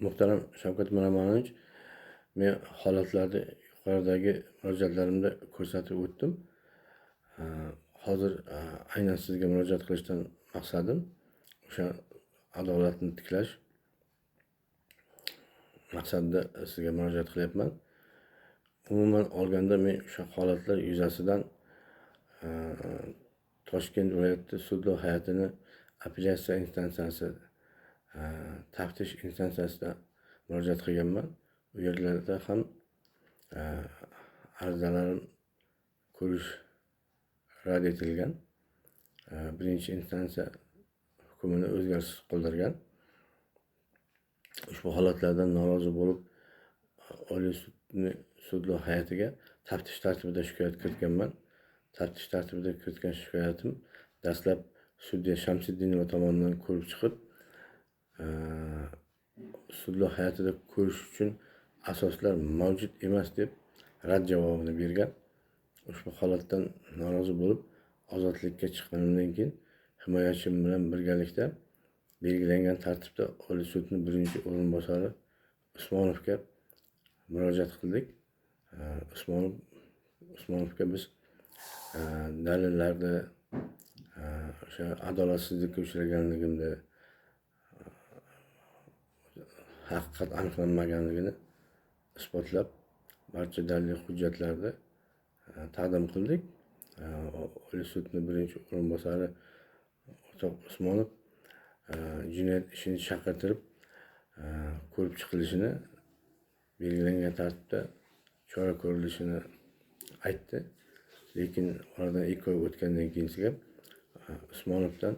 Muhtaram Shavkat Miromonovich, men holatlarni yuqoridagi murojaatlarimda ko'rsatib o'tdim. Hozir aynan sizga murojaat qilishdan maqsadim o'sha adolatni tiklash maqsadida sizga murojaat qilyapman. Umuman olganda men o'sha holatlar yuzasidan Toshkent viloyati sudlov hay'atini apellyatsiya instansiyasi, taftish instansiyasida murojaat qilganman. U yerlarda ham arizalarim ko'rish rad etilgan. Birinchi instansiya hukmini o'zgarishsiz qoldirgan. Ushbu holatlardan norozi bo'lib, Oliy sudni sudlov hay'atiga taftish tartibida shikoyat kiritganman. Taftish tartibida kiritgan shikoyatim dastlab sudya Shamsiddinova tomonidan ko'rib chiqib, sudlov hay'atida ko'rish uchun asoslar mavjud emas deb rad javobini bergan. Ushbu holatdan norozi bo'lib, ozodlikka chiqqanimdan keyin himoyachim bilan birgalikda belgilangan tartibda Oliy sudning birinchi o'rinbosari Usmonovga murojaat qildik. Usmonovga biz dalillarni, o'sha adolatsizlikka uchraganligimni, haqiqat aniqlanmaganligini isbotlab, barcha dalil hujjatlarni taqdim qildik. Oliy sudning birinchi o'rinbosari o'rtoq Usmonov jinoyat ishini chaqirtirib, ko'rib chiqilishini, belgilangan tartibda chora ko'rilishini aytdi. Lekin oradan 2 oy o'tgandan keyinsiga Usmonovdan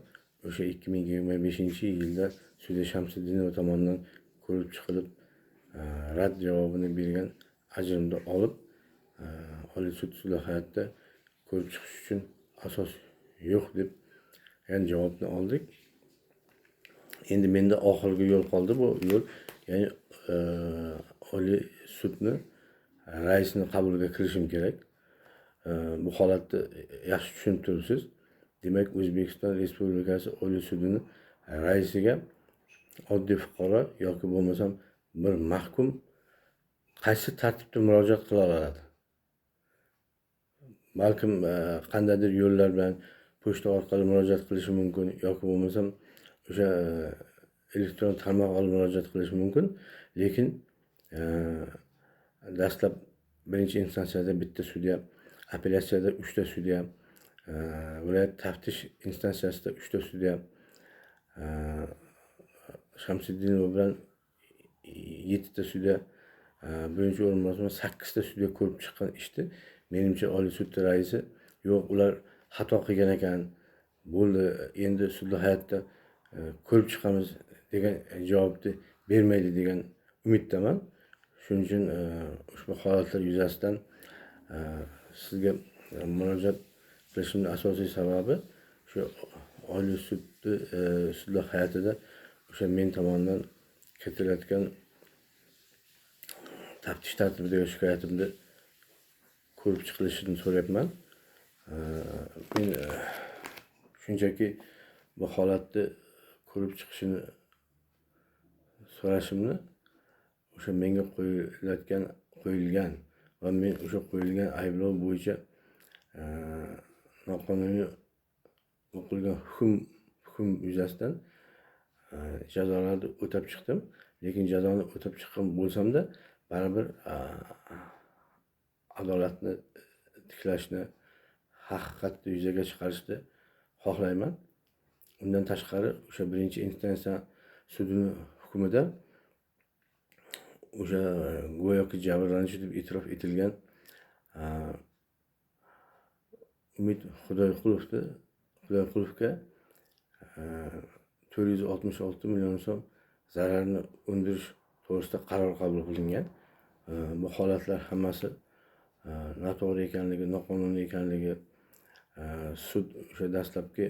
o'sha 2025-yilda sudya Shamsiddinova tomonidan ko'rib chiqilib, rad javobini bergan ajrimni olib, Oliy sud sudlov hay'atida ko'rib chiqish uchun asos yo'q deb degan javobni oldik. Endi menda oxirgi yo'l qoldi. Bu yo'l, ya'ni Oliy sudni raisini qabuliga kirishim kerak. Bu holatni yaxshi tushunib turibsiz. Demak, O'zbekiston Respublikasi Oliy sudini raisiga oddiy fuqaro yoki bo'lmasam bir mahkum qaysi tartibda murojaat qila oladi? Balkim qandaydir yo'llar bilan pochta orqali murojaat qilishi mumkin yoki bo'lmasam o'sha elektron tarmoq orqali murojaat qilishi mumkin. Lekin dastlab birinchi instansiyada bitta sudya, apellyatsiyada 3 ta sudya, viloyat taftish instansiyasida 3 ta sudya, Shamsiddinova bilan 7 ta sudya, birinchi o'rinbosar 8 ta sudya ko'rib chiqqan ishni menimcha Oliy sud raisi yo'q, ular xato qilgan ekan, bo'ldi, endi sudlov hay'atda ko'rib chiqamiz degan javobni bermaydi degan umiddaman. Shuning uchun ushbu holatlar yuzasidan sizga murojaat qilishimning asosiy sababi shu Oliy sudni sudlov hay'atida o'sha men tomonidan kiritilayotgan taftish tartibidagi shikoyatimni ko'rib chiqilishini so'rayapman. Men shunchaki bu holatni ko'rib chiqishini so'rashimni o'sha menga qo'yilgan va men o'sha qo'yilgan ayblov bo'yicha noqonuniy o'qilgan hukm yuzasidan jazolarni o'tab chiqdim. Lekin jazoni o'tab chiqqan bo'lsamda baribir adolatni tiklashni, haqiqatni yuzaga chiqarishni xohlayman. Undan tashqari o'sha birinchi instansiya sudini hukmida o'sha go'yoki jabrlanuvchi deb e'tirof etilgan Umid Xudoyqulovga 466 million so'm zararni undirish to'g'risida qaror qabul qilingan. Bu holatlar hammasi noto'g'ri ekanligi, noqonuniy ekanligi, sud o'sha dastlabki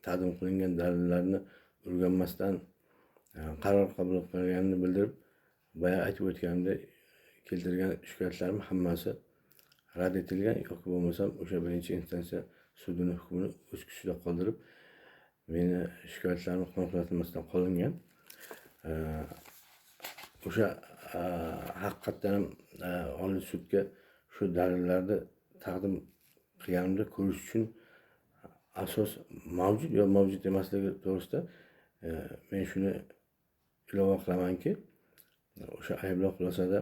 taqdim qilingan dalillarni o'rganmasdan qaror qabul qilganini bildirib, boya aytib o'tganimdek keltirgan shikoyatlarim hammasi rad etilgan yoki bo'lmasam o'sha birinchi instansiya sudini hukmini o'z kuchida qoldirib, meni shikoyatlarim qanoatlantirmasdan qolingan. O'sha haqiqatdan ham Oliy sudga shu dalillarni taqdim qilganimda ko'rish uchun asos mavjud yo mavjud emasligi to'g'risida men shuni ilova qilamanki, o'sha ayblov xulosada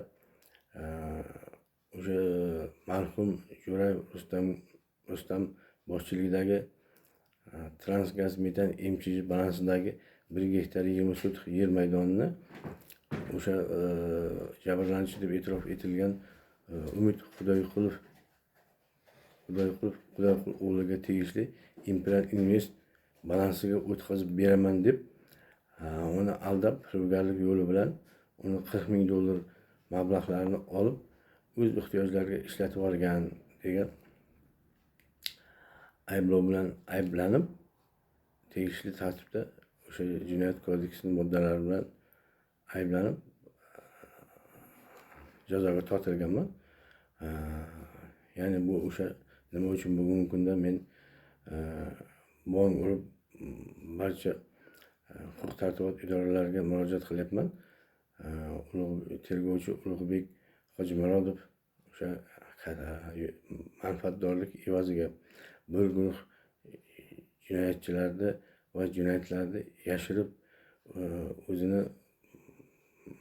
o'sha marhum Jo'rayev Rustam boshchiligidagi Transgaz metan MChJ balansidagi 1 gektar 20 sotix yer maydonini o'sha jabrlanuvchi deb e'tirof etilgan Umid Xudoyqulov o'g'liga tegishli Imperial Invest balansiga o'tkazib beraman deb uni aldab, firibgarlik yo'li bilan uni 40 ming dollar mablag'larini olib o'z ehtiyojlariga ishlatib yuborgan degan ayblov bilan ayblanib, tegishli tartibda o'sha jinoyat kodeksining moddalari bilan ayblanib jazoga tortilganman. Ya'ni bu o'sha nima uchun bugungi kunda men bong urib barcha huquq tartibot idoralariga murojaat qilyapman. Tergovchi Ulug'bek Hojimurodov o'sha manfaatdorlik evaziga bir guruh jinoyatchilarni va jinoyatlarni yashirib, o'zini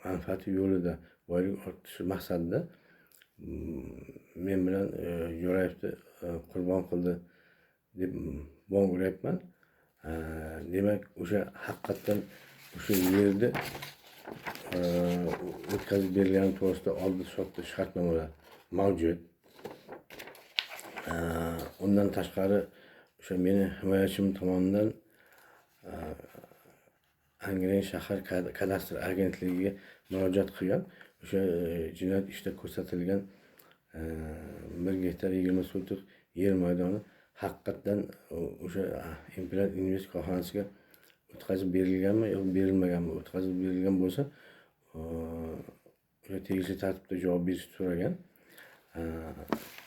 manfaati yo'lida boylik orttirish maqsadida men bilan Jo'rayevni qurbon qildi deb bong uryapman. Demak, o'sha haqiqatdan o'sha yerda o'tkazib berilgani to'g'risida oldi-sotdi shartnomalar mavjud. Undan tashqari o'sha meni himoyachim tomonidan Angren shahar kadastr agentligiga murojaat qilgan. O'sha jinoyat ishida ko'rsatilgan 1 gektar 20 sotix yer maydoni haqiqatdan o'sha Imperial Invest korxonasiga o'tkazib berilganmi yoki berilmaganmi? O'tkazib berilgan bo'lsa, o'sha tegishli tartibda javob berishni so'ragan.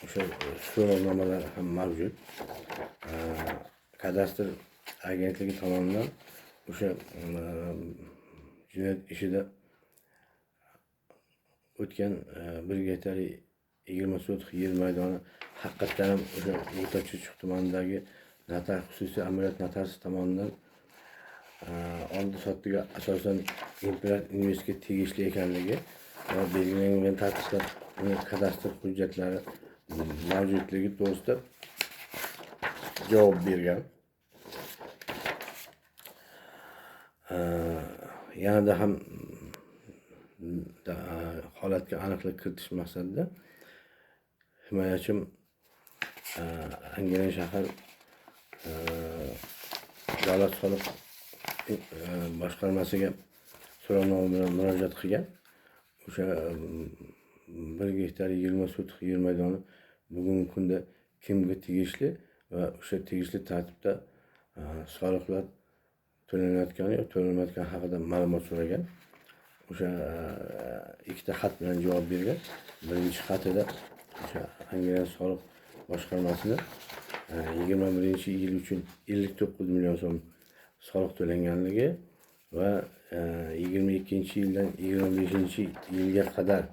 O'sha so'rovnomalar ham mavjud. Kadastr agentligi tomonidan o'sha jinoyat ishida o'tgan 1 gektar 20 sotix yer maydoni haqiqatdan ham o'sha O'rta Chirchiq tumanidagi notar, xususiy amaliyot notariusi tomonidan oldi-sotdiga asosan Imperial Investga tegishli ekanligi va belgilangan tartibda uni kadastr hujjatlari mavjudligi to'g'risida javob bergan. Yanada ham holatga aniqlik kiritish maqsadida himoyachim Angren shahar davlat soliq boshqarmasiga so'rovnoma bilan murojaat qilgan. O'sha 1 gektar 20 sotix yer maydoni bugungi kunda kimga tegishli va o'sha tegishli tartibda soliqlar to'lanayotgani yoki to'lanmayotgani haqida ma'lumot so'ragan. O'sha ikkita xat bilan javob bergan. Birinchi xatida o'sha Angren soliq boshqarmasini 21-yil uchun 59 million so'm soliq to'langanligi va 22-yildan 25-yilga qadar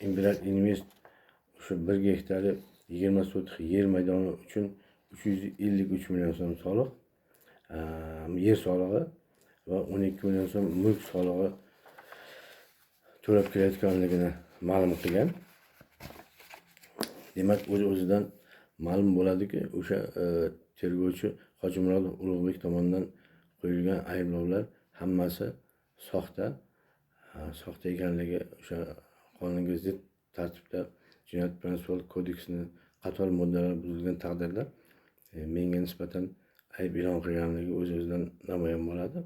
Imperial Invest o'sha 1 gektari 20 sotix yer maydoni uchun 353 million so'm soliq, yer solig'i va 12 million so'm mulk solig'i to'lab kelayotganligini ma'lum qilgan. Demak, o'z-o'zidan ma'lum bo'ladiki, o'sha tergovchi Hojimurodov Ulug'bek tomonidan qo'yilgan ayblovlar hammasi soxta, soxta ekanligi o'sha qonunga zid tartibda jinoyat protsessual kodeksining qator moddalari buzilgan taqdirda menga nisbatan ayb e'lon qilganligi o'z-o'zidan namoyon bo'ladi.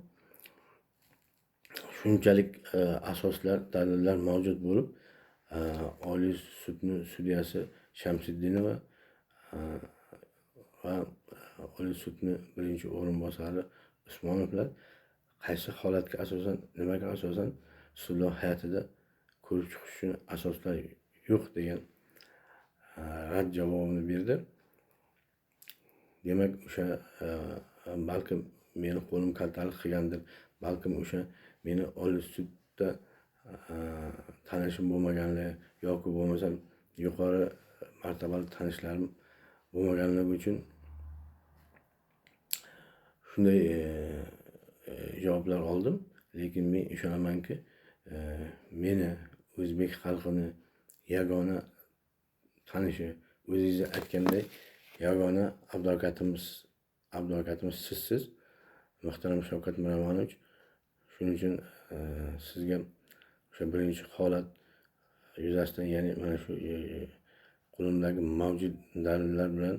Shunchalik asoslar, dalillar mavjud bo'lib, Oliy sudning sudyasi Shamsiddinova va Oliy sudning birinchi o'rinbosari Usmonovlar qaysi holatga asosan, nimaga asosan sudlov hay'atida ko'rib chiqish uchun asoslar yo'q degan rad javobini berdi. Demak, o'sha balkim meni qo'lim kaltalik qilgandir, balkim o'sha meni Oliy sudda tanishim bo'lmaganligi yoki bo'lmasam yuqori martabali tanishlarim bo'lmaganligi uchun shunday javoblar oldim. Lekin men ishonamanki, meni o'zbek xalqini yagona tanishi, o'zingiz aytganday yagona advokatimiz sizsiz, muhtaram Shavkat Miromonovich. Shuning uchun sizga o'sha birinchi holat yuzasidan, ya'ni mana shu qo'limdagi mavjud dalillar bilan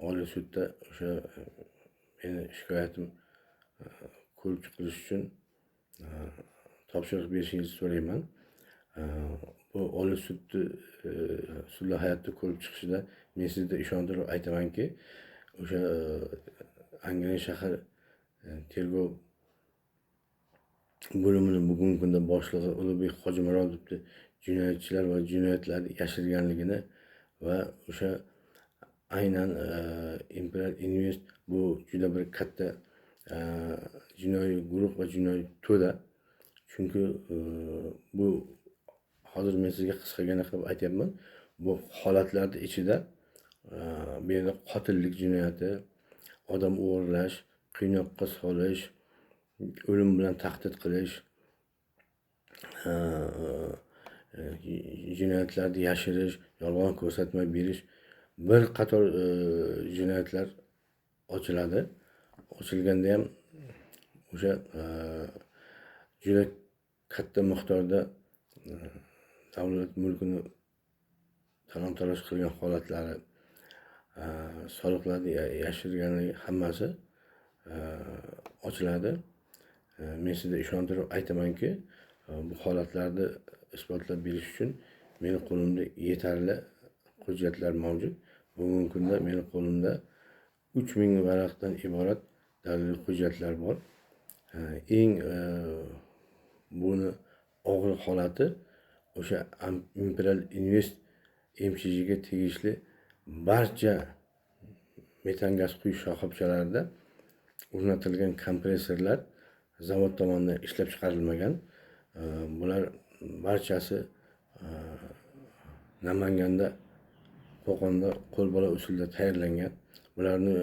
Oliy sudda o'sha meni shikoyatim ko'rib chiqilishi uchun topshiriq berishingizni so'rayman. Bu Oliy sudni sudlar hayotda ko'rib chiqishida men sizni ishontirib aytamanki, o'sha Angren shahar tergov bo'limini bugungi kunda boshlig'i Ulug'bek Hojimurodovni jinoyatchilar va jinoyatlarni yashirganligini va o'sha aynan Imperial Invest bu juda bir katta jinoiy guruh va jinoiy to'da. Chunki bu hozir men sizga qisqagina qilib aytyapman. Bu holatlarni ichida bu yerda qotillik jinoyati, odam o'g'irlash, qiynoqqa solish, o'lim bilan tahdid qilish, jinoyatlarni yashirish, yolg'on ko'rsatma berish, bir qator jinoyatlar ochiladi. Ochilganda ham o'sha juda katta miqdorda davlat mulkini talon-taroj qilgan holatlari, soliqlarni yashirganligi hammasi ochiladi. Men sizga ishontirib aytamanki, bu holatlarni isbotlab berish uchun meni qo'limda yetarli hujjatlar mavjud. Bugungi kunda meni qo'limda 3000 varaqdan iborat daliliy hujjatlar bor. Eng buni og'ir holati o'sha Imperial Invest MCGga tegishli barcha metan gaz quyish shoxobchalarida o'rnatilgan kompressorlar zavod tomonidan ishlab chiqarilmagan. Bular barchasi Namanganda, Qo'qonda qo'lbola usulda tayyorlangan. Bularni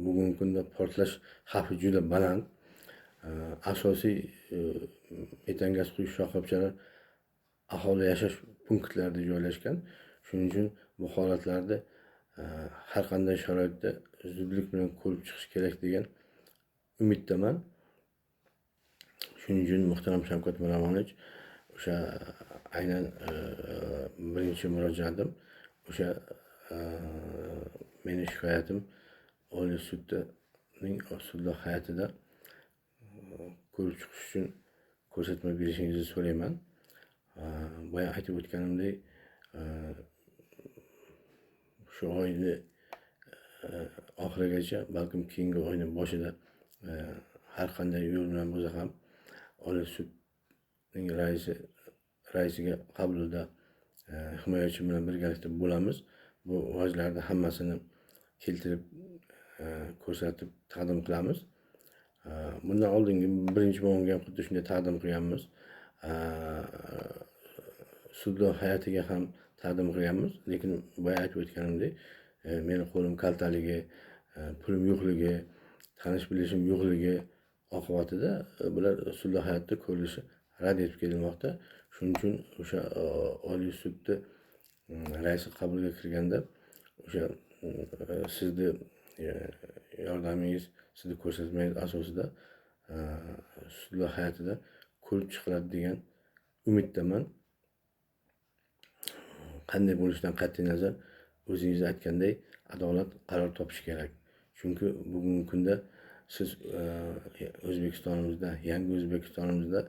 bugungi kunda portlash xavfi juda baland. Asosiy metan gaz quyish shoxobchalar aholi yashash punktlarida joylashgan. Shuning uchun bu holatlarda har qanday sharoitda zudlik bilan ko'rib chiqish kerak degan umiddaman. Shuning uchun muhtaram Shavkat Miromonovich, o'sha aynan birinchi murojaatim, o'sha meni shikoyatim Oliy sudning sudlar hayotida ko'rib chiqish uchun ko'rsatma berishingizni so'rayman. Boya aytib o'tganimdek, shu oyni oxirigacha, balkim keyingi oyning boshida har qanday yo'l bilan bo'lsa ham Oliy sudning raisiga qabulida himoyachi bilan birgalikda bo'lamiz. Bu vajlarni hammasini keltirib ko'rsatib taqdim qilamiz. Bundan oldingi birinchi bo'limga ham xuddi shunday taqdim qilganmiz. Sudlar hay'atiga ham taqdim qilganmiz. Lekin boya aytib o'tganimdek, meni qo'lim kaltaligi, pulim yo'qligi, tanish bilishim yo'qligi oqibatida bular sudlar hay'atida ko'rilishi rad etib kelinmoqda. Shuning uchun o'sha Oliy sudni raisi qabuliga kirganda o'sha sizni yordamingiz, sizni ko'rsatmangiz asosida sudlar hay'atida ko'rib chiqiladi degan umiddaman. Qanday bo'lishidan qat'iy nazar, o'zingiz aytganday adolat qaror topishi kerak. Chunki bugungi kunda siz O'zbekistonimizda, yangi O'zbekistonimizda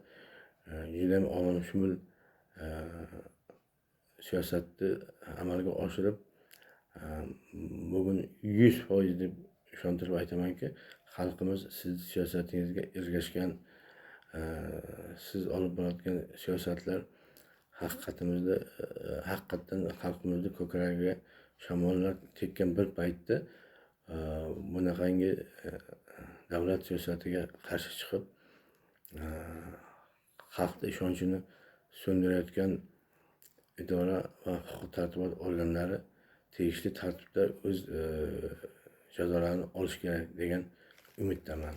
juda ham olamshumul siyosatni amalga oshirib, bugun 100% deb ishontirib aytamanki, xalqimiz siz siyosatingizga ergashgan, siz olib borayotgan siyosatlar haqiqatimizda, haqiqatdan xalqimizni ko'kragiga shamollar tekkan bir paytda bunaqangi davlat siyosatiga qarshi chiqib, Xalqni ishonchini so'ndirayotgan idora va huquq tartibot organlari tegishli tartibda o'z jazolarini olishi kerak degan umiddaman.